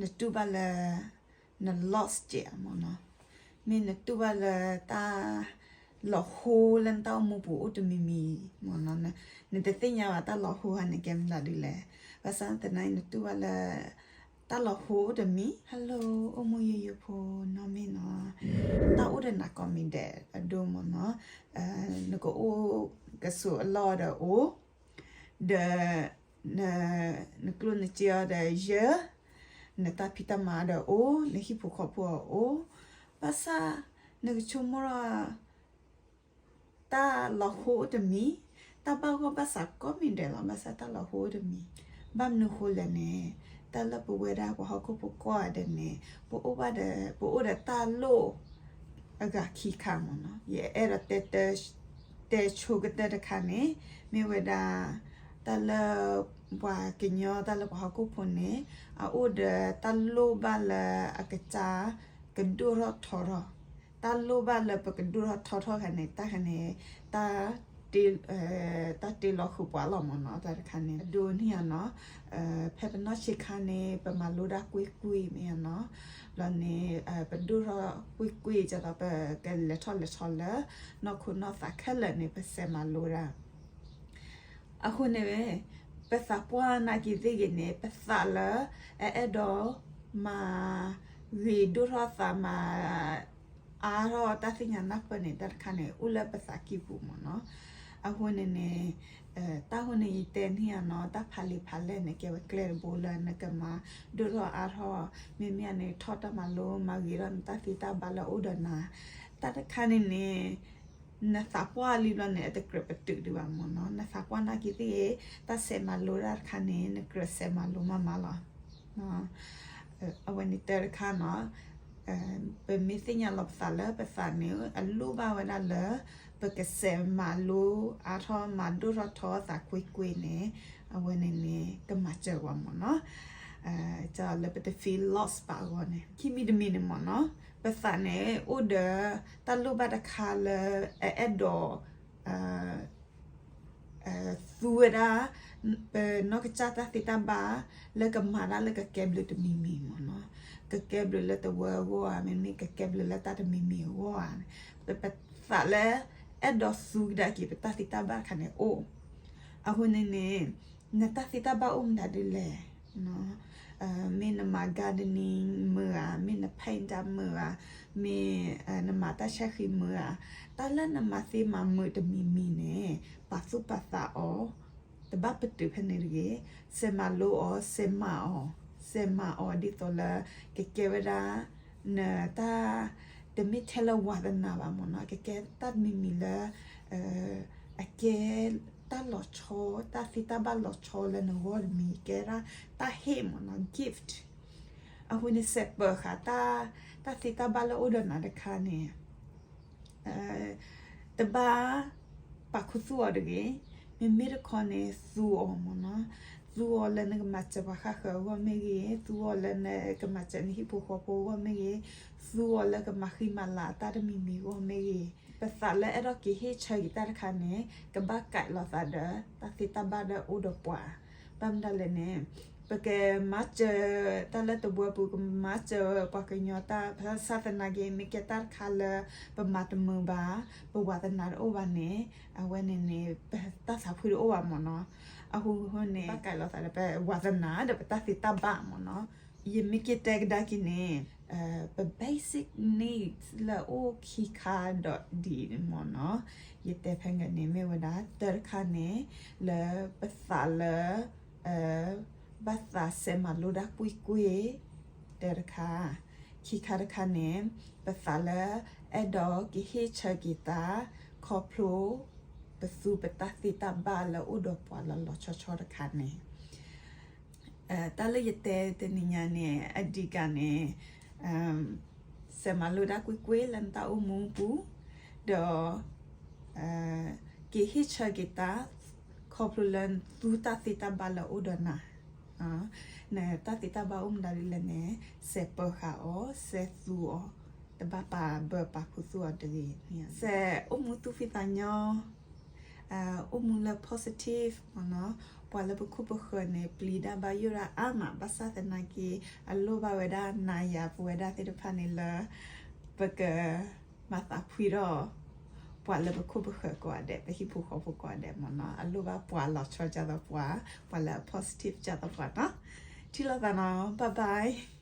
နတူၢ်ဘၣ်လၢ န loss ကဲးမ့ၢ်နီၤ, မ့ၢ်နတူၢ်ဘၣ်လၢတၢ်လီၤဟိလၢနတၢ်အိၣ်မူပူၤအိၣ်တမံၤမံၤမ့ၢ်နီၤ, နတသ့ၣ်ညါဘၣ်တၢ်လီၤဟိခါန့ၣ်ကဲမနုၤဒ်လဲၣ်, ဘၣ်ဆၣ်သနာ်က့နတူၢ်ဘၣ်လၢ တၢ်လီၤဟိအိၣ်တမံၤ, Hello အိၣ်မူယိယိဖိနီၢ်မ့ၢ်နီၤ, တၢ်အိၣ်ဒီးနၤကိးမံၤဒဲးအဒိမ့ၢ်နီၤ, နကအိၣ်ကဆိးအလီၢ်ဒီးအိၣ် ဒီး နကျိၣ်နစ့အီၤဒီးယၢၢ်, နတၢ်ဖံးတၢ်မၤဒီးအိၣ်, နဟံၣ်ဖိဃီဖိအအိၣ်, ဘၣ်ဆၣ် နကဆိကမိၣ်ထီၣ် တၢ်လီၤဟိအိၣ်တမံၤ, တၢ်ဘၣ်ဂီၢ်ဘၣ်စးကိးမံၤဒဲးလီၤ, ဘၣ်ဆၣ်တၢ်လီၤဟိအိၣ်တမံၤ, ဘၣ်မနုၤဃိလဲၣ်န့ၣ်, တၢ်လၢပဝဲဒၣ်ပှၤဟီၣ်ခိၣ်ဖိကိးဂၤဒဲးန့ၣ်, ပအိၣ်ဘၣ်ဒီး ပအိၣ်ဒီးတၢ်လိၣ် အဂၤခံခါမ့ၢ်နီၤ, ယအဲၣ်ဒိးတဲ တဲဆိကတၢၢ်တခါန့ၣ်, မ့ၢ်ဝဲဒၣ် တၢ်လၢ ပှၤကညီတၢ်လၢပှၤဟီၣ်ခိၣ်ဖိန့ၣ်, အအိၣ်ဒီးတၢ်လိၣ်ဘၣ်လၢအကစၢ် ကဒိၣ်ထီၣ်ထီထီၣ်, တၢ်လိၣ်ဘၣ်လၢပကဒိၣ်ထီၣ်ထီထီၣ်ခါန့ၣ် တၢ်ခါန့ၣ် တၢ် တၢ်တ့လီၤဃုာ်ပှၤလီၤမ့ၢ်နီၤ, တၢ်တခါန့ၣ် အဒိန့ၣ်ဧါနီၤ, ဖဲပနီၢ်ဆံးခါန့ၣ် ပမၤလိတၢ်ကွ့ၢ်ကွ့ၢ်မ့ၢ်ဧါနီၤ, ဘျီန့ၣ် ပဒိၣ်ထီၣ်ကွ့ၢ်ကွ့ၢ် ဒ်သိးပကလဲၤထီၣ်လဲၤထီလၢ နီၢ်ခိနီၢ်သးခဲလၢာ်န့ၣ် ပစးမၤလိတၢ် အဃိန့ၣ် ပသးပှၢ်နာ်က့ၤသ့ၣ်ဂ့ၤန့ၣ် ပသးလၢ အအဲၣ်ဒိး မၤ ဂ့ၤဒိၣ်ထီၣ်သးမၤ အါထီၣ်တၢ်သ့ၣ်ညါနၢ်ပၢၢ်န့ၣ် တၢ်တခါန့ၣ် အိၣ်လၢပသးကံၢ်ပူၤမ့ၢ်နီၤ, အဃိန့ၣ်န့ၣ် တၢ်ဃိန့ၣ်ယတဲန့ၢ်ဧါနီၤ တၢ်ဖးလံာ်ဖးလဲၢ်န့ၣ် ကဲဝဲကျဲတဘိလၢနကမၤဒိၣ်ထီၣ်အါထီၣ်, မ့မ့ၢ်န့ၣ် ထီၣ်တၢ်မၤလိ မၤဂ့ၤထီၣ်နတၢ်သ့တၢ်ဘၣ်လၢအိၣ်ဒီးနၤ, တၢ်တခါန့ၣ်န့ၣ် နသးပှၢ်လံဘျီန့ၣ် အတကြၢးပတုာ်ဒံးဘၣ်မ့ၢ်နီၤ, နသးပှၢ်နာ်က့ၤသ့ၣ်ဂ့ၤ တၢ်စးမၤလိတၢ်တခါန့ၣ် နကြၢးစးမၤလိမးမးလီၤ. အဝဲန့ၣ်တၢ်တခါနီၤ, ပမ့ၢ်သ့ၣ်ညါလီၤပသးလၢပသးန့ၣ် အလိၣ်ဘၣ်ဝဲဒၣ်လၢ ပကစးမၤလိအါထီၣ်မၤဒိၣ်ထီၣ်ထီသးကွ့ၢ်ကွ့ၢ်န့ၣ်, အဝဲန့ၣ်န့ၣ် ကမၤစၢၤပှၤမ့ၢ်နီၤ, လၢပတ feel lost ဘၣ်အဂီၢ်န့ၣ် ခံမံၤတမံၤန့ၣ်မ့ၢ်နီၤ, ပသးန့ၣ်အိၣ်ဒီး တၢ်လိၣ်ဘၣ်တခါလၢ အအဲၣ်ဒိး သူဝဲဒၣ် ပနီၢ်ကစၢ်တၢ်သ့တၢ်ဘၣ် လၢကမၤတၢ်လၢကကဲဘျုးတမံၤမံၤမ့ၢ်နီၤ, ကကဲဘျုးလၢတဝၢအဂီၢ်ဧါ, မ့မ့ၢ်ကကဲဘျုးလၢတၢ်တမံၤမံၤအဂီၢ်ဧါ, ပသးလၢ အဲၣ်ဒိးသူကဒါက့ၤပတၢ်သ့တၢ်ဘၣ်တခါန့ၣ်အိၣ်, အဃိန့ၣ်န့ၣ် နတၢ်သ့တၢ်ဘၣ်အိၣ်မတၤဒ်လဲၣ် မ့ၢ်နမၤ gardening မုာ်ဧါ, မ့ၢ်န paint တၢ်မုာ်ဧါ, မ့ၢ်နမၤတၢ်ဆဲဃံမုာ်ဧါ, တၢ်လၢနမၤသ့မၤမုာ်တမံၤမံၤန့ၣ် ပာ်သူၣ်ပာ်သးအီၤ, တဘၣ်ပတုာ်ဖဲန့ၣ်တဂ့ၤ, စးမၤလိအီၤ, စးမၤအီၤ, စးမၤအီၤဒ်သိးလၢ ကကဲဝဲဒၣ် နတၢ် တမ့ၢ်ထဲလၢဝါသနာဘၣ်မ့ၢ်နီၤ, ကကဲတၢ်တမံၤမံၤလၢ အကဲ တၢ်လီၤဆီ, တၢ်သ့တၢ်ဘၣ်လီၤဆီလၢနဂီၢ်တမံၤ ကဲဒၣ်တၢ်ဟ့ၣ်မ့ၢ်နီၤ, gift. အဃိန့ၣ် စးပၢၤဃာ် တၢ်သ့တၢ်ဘၣ်လၢအိၣ်ဒီးနၤတခါန့ၣ် တဘၣ်ပာ်ခူသူၣ်အီၤတဂ့ၤ, မ့မ့ၢ်တခီန့ၣ် သူအီၤမ့ၢ်နီၤ, သူအီၤလၢနကမၤစၢၤပှၤဃၣ်ဃၢၤအဂီၢ်မ့ၢ်ဂ့ၤ, သူအီၤလၢနကမၤစၢၤနဟံၣ်ဖိဃီဖိအဂီၢ်မ့ၢ်ဂ့ၤ, သူအီၤလၢကမၤဃံမၤလၤတၢ်တမံၤမံၤအဂီၢ်မ့ၢ်ဂ့ၤ, ပသးလၢအဲၣ်ဒိးက့ၤဟ့ၣ်ဆၢက့ၤတၢ်တခါန့ၣ် ကဘၣ်ကဲလိာ်သးဒီး တၢ်သ့တၢ်ဘၣ်လၢအိၣ်ဒီးပှၤ, ဘၣ်မနုၤလဲၣ်န့ၣ် ပကမၤစၢၤတၢ်လၢတဝၢပူၤ ကမၤစၢၤပှၤကညီတၢ် ဘၣ်ဆၣ်သနာ်က့ မ့ၢ်ကဲတၢ်တခါလၢ ပမၤတမုာ်ဘၣ်, ပဝါသနာတအိၣ်ဘၣ်န့ၣ် အဝဲန့ၣ်န့ၣ် ပတၢ်သးဖှံတအိၣ်ဘၣ်မ့ၢ်နီၤ, အဃိန့ၣ် ဘၣ်ကဲလိာ်သးဒီးပဝါသနာဒီးပတၢ်သ့တၢ်ဘၣ်မ့ၢ်နီၤ, ယမ့ၢ်က့ၤတဲကဒါက့ၤန့ၣ် ပ basic needs လၢအိၣ်ခံခါဒီးဒ်န့ၣ်မ့ၢ်နီၤ, ယတဲဖဲန့ၣ်န့ၣ် မ့ၢ်ဝဲဒၣ် တၢ်တခါန့ၣ် လၢပသးလၢ ဘၣ်သးစးမၤလိတၢ်ကွ့ၢ်ကွ့ၢ် တၢ်တခါ, ခံခါတခါန့ၣ် ပသးလၢအဲၣ်ဒိးက့ၤဟ့ၣ်ဆၢက့ၤတၢ် ခီဖျိ ပသူပတၢ်သ့တၢ်ဘၣ်လၢအိၣ်ဒီးပှၤလီၤလီၤဆီဆီတခါန့ၣ် တၢ်လၢယတဲတနံၤညါန့ၣ် အဓိကန့ၣ် စးမၤလိတၢ်ကွ့ၢ်ကွ့ၢ်လၢနတၢ်အိၣ်မူပူၤ, ဒီး က့ၤဟ့ၣ်ဆၢက့ၤတၢ် ခီဖျိလၢသူတၢ်သ့တၢ်ဘၣ်လၢအိၣ်ဒီးနၤ, နတၢ်သ့တၢ်ဘၣ်အိၣ်မတၤဒ်လဲၣ်န့ၣ် စးပၢၤဃာ်အီၤ စးသူအီၤ, တဘၣ်ပာ်ဘၢပာ်ခူသူၣ်အီၤတဂ့ၤ, စးအိၣ်မူသူၣ်ဖှံသးညီ အိၣ်မူလၢ positive မ့ၢ်နီၤ, ပှၤလၢပခိၣ်ပဃၢၤန့ၣ် ပျံၤတၢ်ဘၣ်ယိၣ်ဒၣ်အါမး ဘၣ်ဆၣ်သနာ်က့ အလိၣ်ဘၣ်ဝဲဒၣ်နၤယၤပဝဲဒၣ်သ့ၣ်တဖၣ်န့ၣ်လၢ ပကမၤသးဖှံထီၣ် ပှၤလၢပခိၣ်ပဃၢၤကိးဂၤဒဲး ပဟံၣ်ဖိဃီဖိကိးဂၤဒဲးမ့ၢ်နီၤ, အလိၣ်ဘၣ်ပှၤလီၤဆီဒ်သိးပှၤ, ပှၤလၢအ positive ဒ်သိးပှၤနီၤ, ထံၣ်လိာ်သးနီၤ, bye bye.